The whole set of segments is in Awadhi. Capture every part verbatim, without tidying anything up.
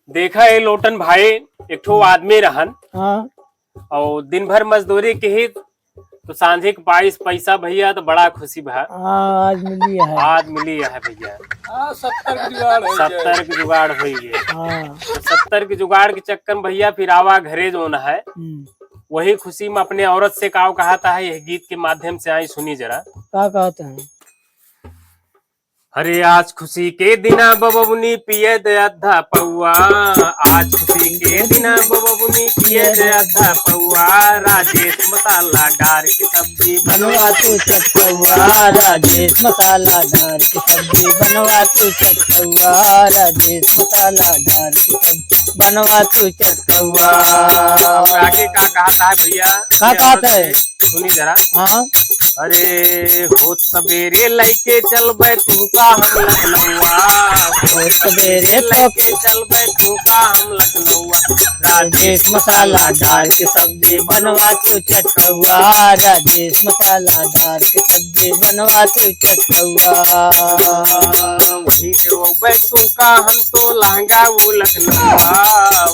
देखा ए लोटन भाई, एक ठो आदमी रहन हाँ। और दिन भर मजदूरी किहित तो सांझी के पाइस पैसा भइया तो बड़ा खुशी भा। हाँ, आज मिली है। आज मिली है भइया। हाँ, सत्तर के जुगाड़ होई है। सत्तर के जुगाड़ होई है। हाँ। तो सत्तर के जुगाड़ के चक्कर में भइया फिर आवा घरे जौन है, हम्म। वही खुशी में अपने औरत से काव कहत है, यह गीत के माध्यम से आई सुनी जरा। का कहत है? अरे आज खुशी के दिना बबुनी पिए दे आधा पौआ, आज खुशी के दिना बबुनी पिए दे आधा पौआ, राजेश मसाला डार के सब्जी बनवा तू चटकौआ, राजेश मसाला डार के सब्जी बनवा तू चटकौआ, राजेश मसाला डार के सब्जी बनवा तू चटकौआ। और आगे का कहत है भइया? का कहत है? सुनी जरा। हाँ। अरे होत सबेरे लइके चलबे तू का हम लखनऊआ, होत सबेरे लइके चलबे तू का हम लखनऊआ, राजेश मसाला डार के सब्जी बनवा तू चटकौआ, राजेश मसाला डार के सब्जी बनवा तू चटकौआ। वही देवबे तू का हम तो लहंगा उ लखनऊआ,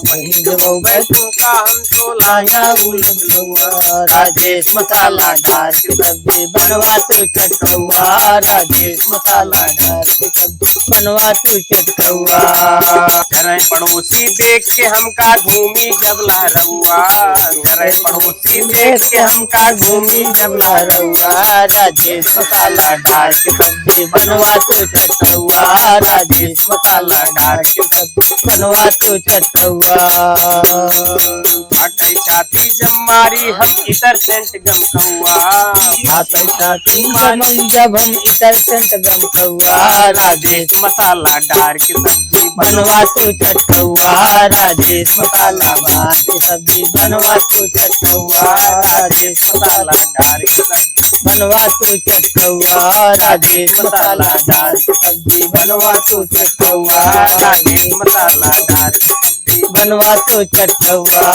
वही देवबे तू का हम तो लहंगा उ लखनऊआ, राजेश मसाला डार के सब्जी बनवा तू चटकौआ, राजेश मसाला डार के सब्जी बनवा तू चटकौआ। घरे पड़ोसी देख के हमका घूमी जब लहरौआ, घरे पड़ोसी देख के हमका घूमी जब लहरौआ, राजेश मसाला डार के सब्जी बनवा तू चटकौआ, राजेश मसाला डार के सब्जी बनवा तू चटकौआ। फाटै छाती जब मारी हम इतर सेंट गमकौआ, फाटै छाती मारी जब हम इतर सेंट गमकौआ, राजेश मसाला डार के सब्जी बनवा तू चटकौआ, राजेश मसाला डार के सब्जी बनवा तू चटकौआ, राजेश मसाला डार के सब्जी बनवा तू चटकौआ, राजेश मसाला डार के सब्जी बनवा तू चटकौआ, राजेश मसाला डार के सब्जी बनवा तू चटकौआ।